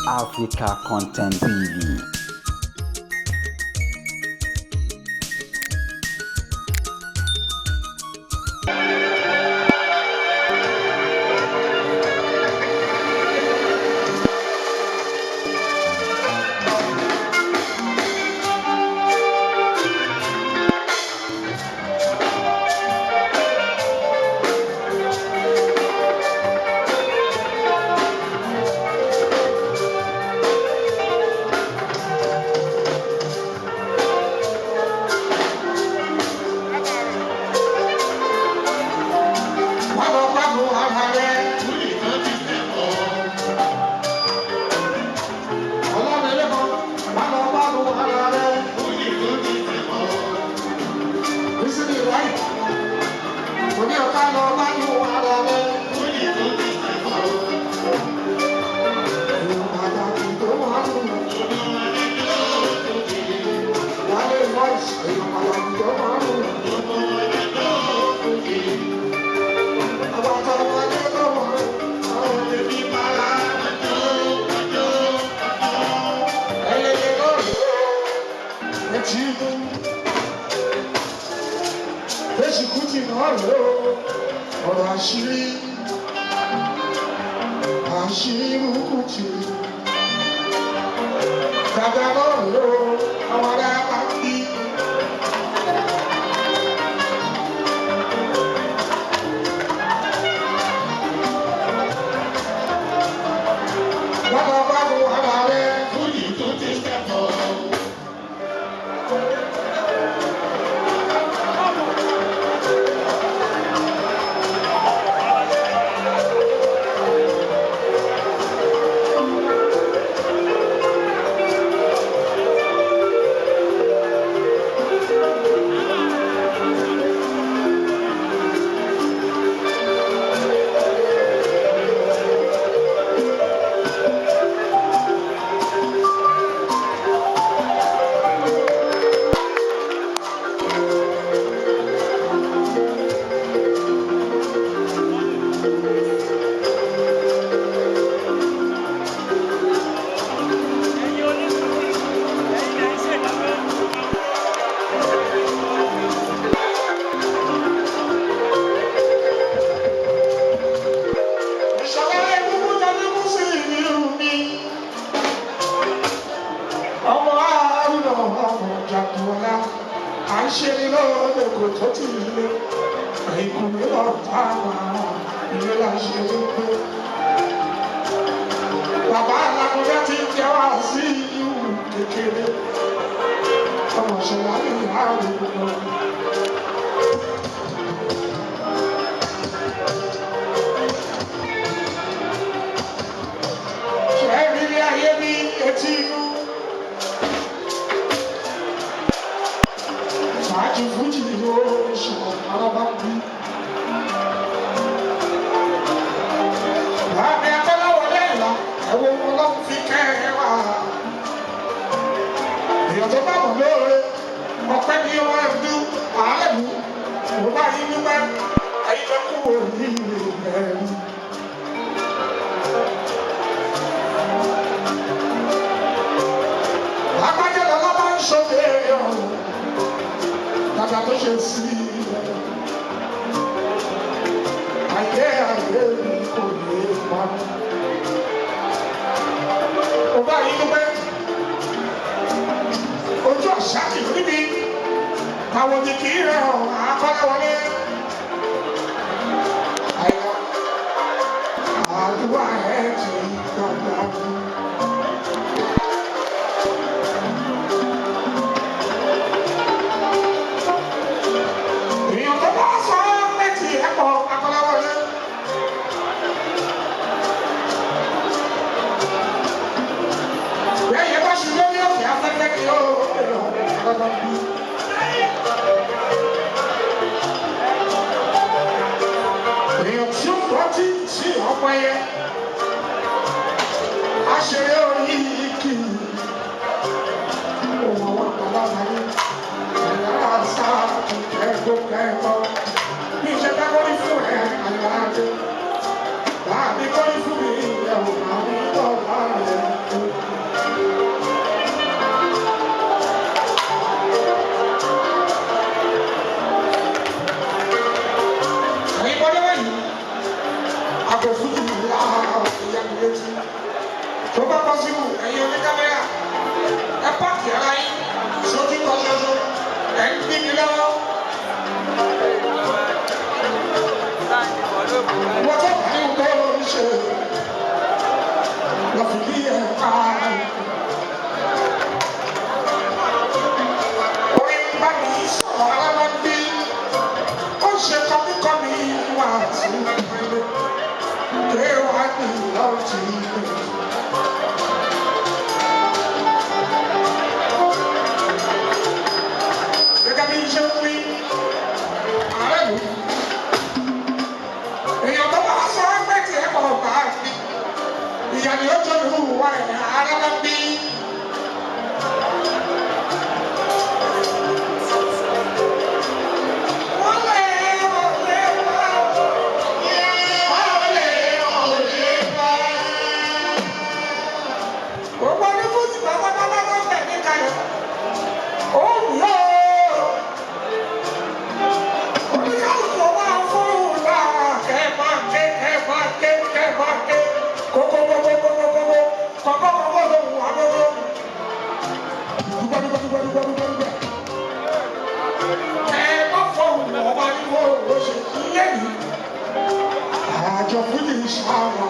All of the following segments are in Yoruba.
Africa Content TV. Ọ̀rọ̀ àṣírí àṣírí Kútì dàda lọ́rùn o, àwọn ará bá ń bí. Wọ́n lọ bá lu ara rẹ̀ Fújì tó ti kẹ́kọ̀ọ́. Ìṣọ̀lá egungun tàbí kú sí ìlú mi. Ọmọ àrùnà ọmọ Jàdùọlá, à ń ṣe ní lóde kò tó ti ilé. Ìkùnlé ọ̀tá àwọn ilé là ń ṣe ní pé. Bàbá Alákúnjá ti jẹ́ wá sí ìlú kékeré. Ọmọ Ṣọlá ní àrùn gbogbo. Ṣé rírí ayé ní etí inú? Fàájì fújì ló ṣùgbọ́n arábá ń bí. Bàbá Akọ́láwọlé ìlà ẹ̀wọ̀n wọn ló ń fi kẹ́ ẹ wá. Èèyàn tó bá mọ̀ lóore, ọpẹ́ ni wọ́n ń dún àálẹ̀ mú. Mo bá yín dúpẹ́, ẹ̀yin ló kú òní ẹ̀rù. Lágbájá lọ́lá bá ń sọ léèrè ọ̀run, dàgbà tó ṣe sí ilẹ̀. Ayé ayé mi kò lè pa. Mo bá yín dúpẹ́, ojú ọ̀sá kì í níbi, táwọn ti kì í rẹ̀ ọ̀ Akọ́láwọlé. Àyà àdúrà ẹ̀ ti gbàgbà. Èèyàn tó bá sọ létí ẹ̀kọ́ Akọ́láwọlé. Bẹ́ẹ̀ bá ṣe lórí òkè afẹ́fẹ́ kí ó lọ lọ́dọ̀ bí. Èèyàn tí ó gbọ́ tí tí ọmọ yẹ. Aṣèré orí kì í. Òun àwọn àgbàlagbà ní àyàrá sáà kẹ́kọ̀ọ́ kẹ́kọ̀ọ́. Bí ìṣe kẹ́kọ̀ọ́ rí fún ẹ̀ àyàrá dé. Bàbí kọ́rí fún mi, ẹ̀wọ̀n àwọn ọ̀gá rẹ̀. Ìyá ni ó tọ́jú wà ẹ̀ arábá bí. Wọ́n lé wọ́n lé wọ́n lé wọ́n lé wọ́n. Gbogbo ní fújì pátápátá tó ń bẹ̀ ní kalẹ̀. Ó wù ú. Oníkàlùkù máa fún un bá kẹ́ máa ké kẹ́ máa ké kẹ́ máa ké. Kókó kókó kókó kókó kókó kókó ló wù wá kókó. Dúpẹ́ dúpẹ́ dúpẹ́ dúpẹ́ dúpẹ́ dúpẹ́. Ẹ má fọ̀hùn ọba ní wọ́n ò ṣe lẹ́yìn. Àjọ fújì ṣáà wà.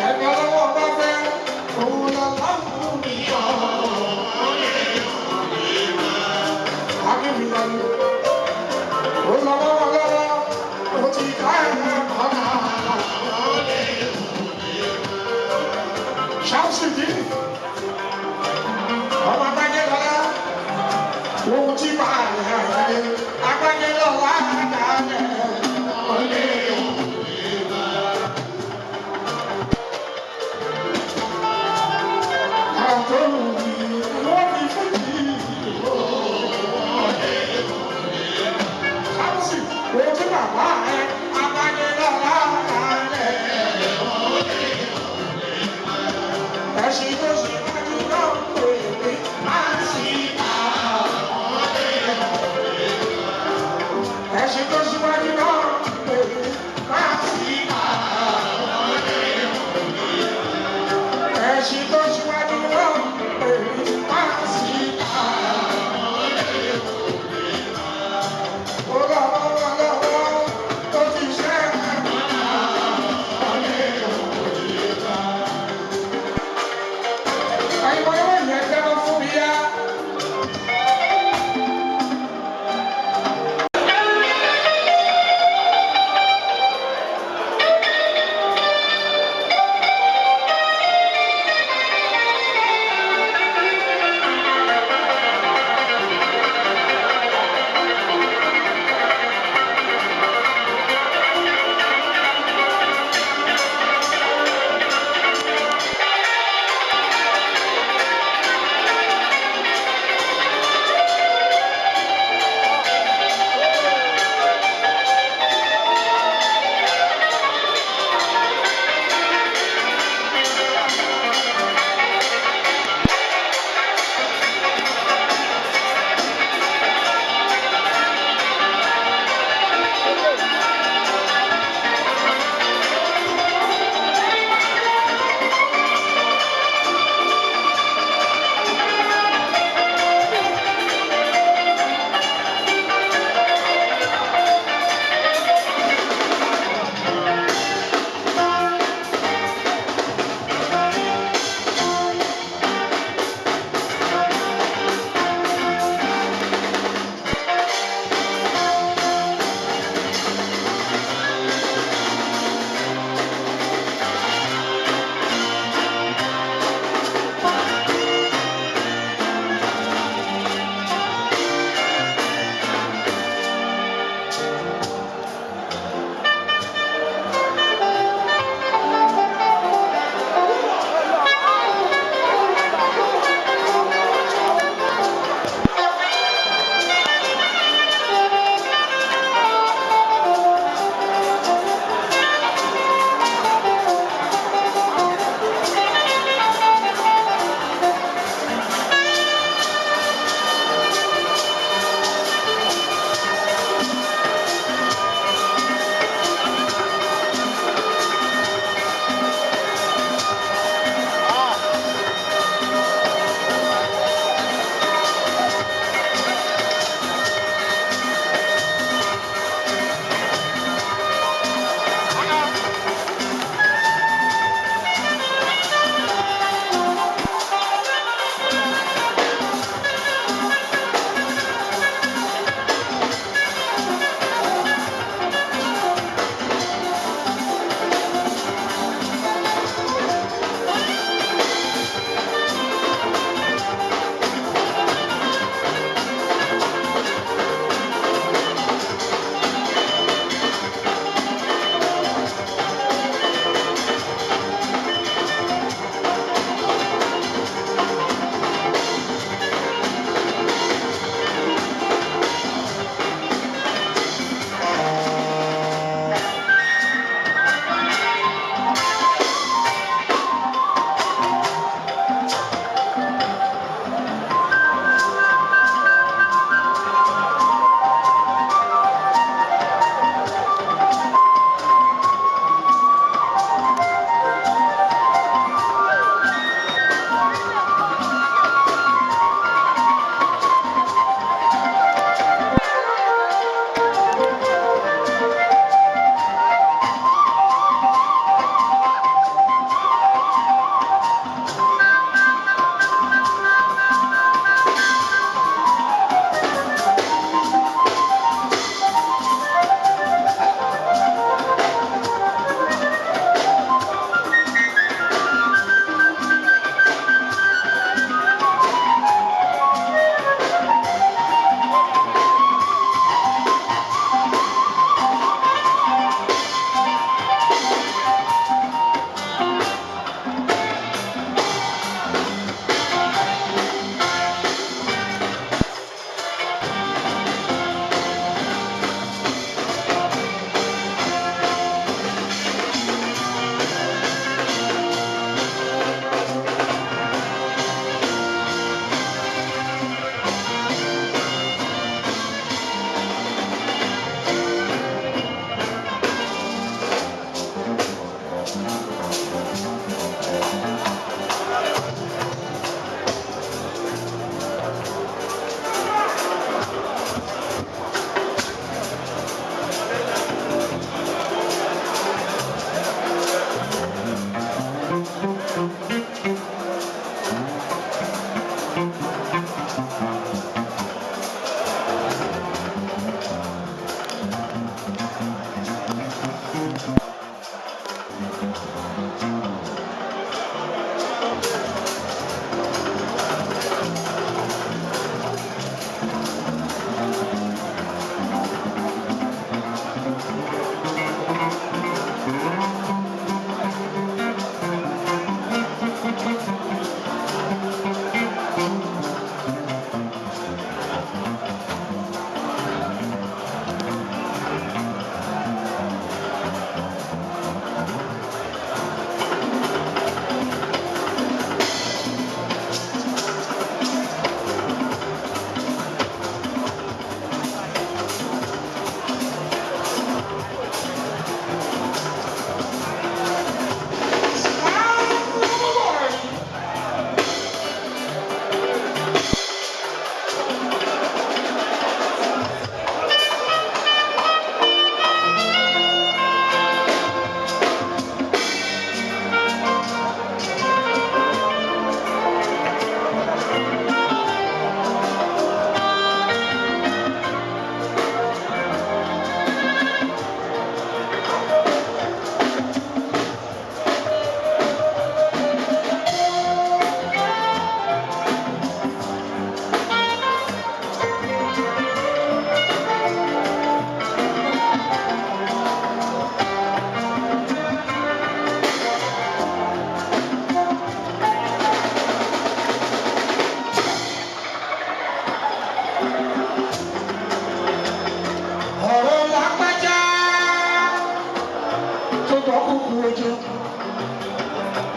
Ẹni ọlọ́wọ́ bá fẹ́, òun lọ́lá fún mi yọ. Ohun tí màá rẹ̀ agbájẹ́ lọ́wọ́ àdáyé.